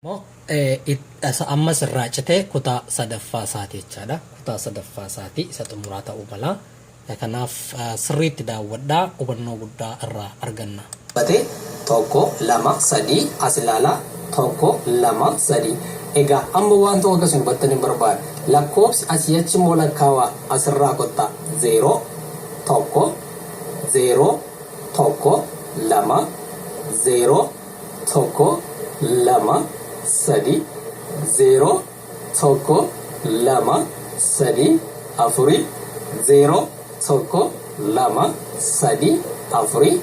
Immoo ammas irraa citee kutaa sadaffaa isaati jechaadha. Kutaa sadaffaa isaati isa xumuraa ta'uu mala. Kanaaf sirriitti daawwadhaa, hubannoo guddaa irraa arganna. Bate 1 2 3 as ilaalaa 1 2 3. Egaa amma waan tokko akka isin hubattan hin barbaada. Lakkoofsi asii achi immoo lakkaawaa asirraa kottaa 0 1 0 1 2 0 1 2 3 0 1 2 3 4 0 1 2 3 4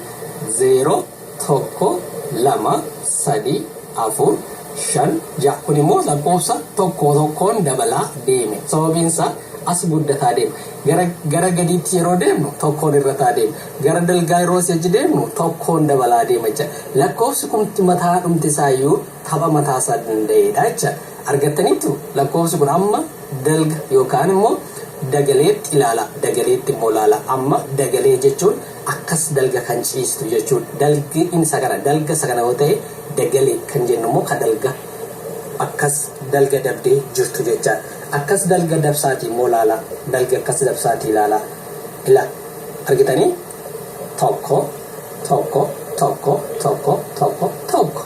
0 1 2 3 4 5 6. Kun immoo lakkoofsa tokko tokkoon dabalaa deeme. Sababiin isaa as guddataa deema. Gara gadiitti yeroo deemnu tokkoon irrataa deema. Gara dalgaa yeroo asii achi deemnu tokkoon dabalaa deema jecha. Lakkoofsi kun mataa dhumti isaayyuu tapha mataa isaa danda'eedha jecha. Argattaniittu? Lakkoofsi kun amma dalga yookaan immoo dagaleetti ilaala. Dagaleetti immoo ilaala. Amma dagalee jechuun akkas dalga kan ciistu jechuudha. Dalgi isa kana, dalga isa kana yoo ta'e, dagalee kan jennu immoo ka dalga akkas dalga dabdee jirtu jechaadha. Akkas dalga dabsaatii immoo ilaala. Dalga akkas dabsaatii ilaala. Ila argitanii? 1 1 1 1 1 1.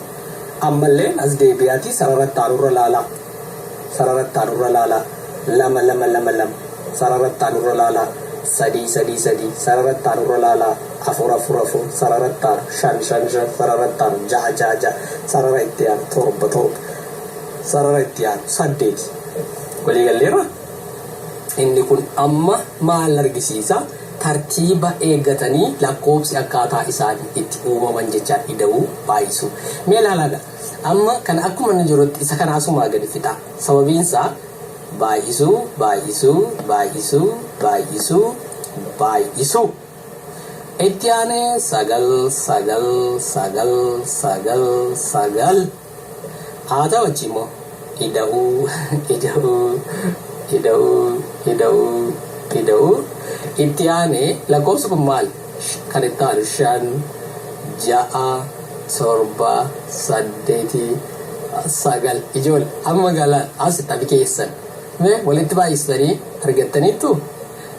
Ammallee as deebi'aatii sarara itti aanurra ilaalaa. Sarara itti aanurra ilaalaa. 2 2 2 2. Sarara itti aanurra ilaalaa. 3 3 3. Sarara itti aanurra ilaalaa. 4 4 4. Sarara itti aanu 5 5 5. Sarara itti aanu 6 6 6. Sarara itti aanu 7 7. Sarara itti aanu 8. Walii galleerra? Inni kun amma maal argisiisa? Tartiiba eeggatanii lakkoofsi akkaataa isaan itti uumaman jechaan ida'uu, baay'isuu. Mee ilaalaa gaa. Amma kana akkuma inni jirutti isa kana asumaa gadi fixaa. Sababiin isaa baay'isuu, baay'isuu, baay'isuu, baay'isuu, baay'isuu. Itti aanee 9, 9, 9, 9, 9. Haa ta'u achi immoo ida'uu, ida'uu, ida'uu, ida'uu, ida'uu. Itti aanee lakkoofsi kun maal? Kan itti aanu 5, 6, 7, 8, 9. Ijoollee, amma galaan as taphi keessan. Mee walitti baay'istanii argattaniittuu?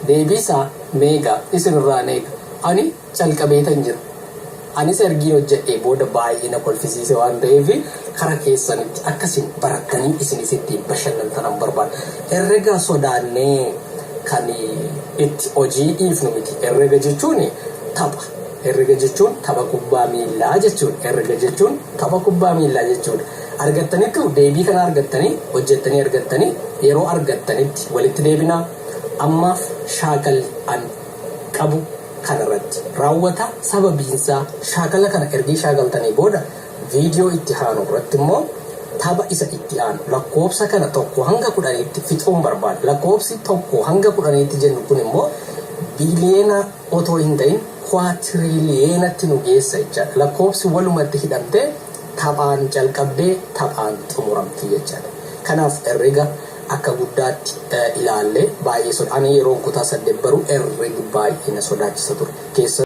Deebii isaa meeqa isinirraan eega. Ani calqabeetan jira. Anis ergiin hojjedhee booda baay'ee na kolfisiise waan ta'eef kara keessanitti akka isin barattanii isinis ittiin bashannantanan barbaada. Herrega sodaannee kan itti hojii dhiifnu miti. Herrega jechuun tapha. Herrega jechuun tapha kubbaa miillaa jechuudha. Herrega jechuun tapha kubbaa miillaa jechuudha. Argattaniittuu? Deebii kana argattanii, hojjettanii argattanii, yeroo argattanitti walitti deebinaa. Ammaaf shaakalli an qabu kanarratti raawwata. Sababiinsaa shaakala kana ergii shaakaltanii booda viidiyoo itti aanu irratti immoo tapha isa itti aanu lakkoofsa kana 1 hanga 10tti fixuun barbaada. Lakkoofsi 1 hanga 10tti jennu kun immoo biiliyeena otoo hin ta'in kuwaatiriliyeенatti nu geessa jechaadha. Lakkoofsi walumatti hidhamtee taphaan calqabdee taphaan xumuramti jechaadha. Kanaaf herrega akka guddaatti ilaallee baay'ee soda. Ani yeroon kutaa 8 baru herregi baay'ee na sodaachisa ture. Keessa.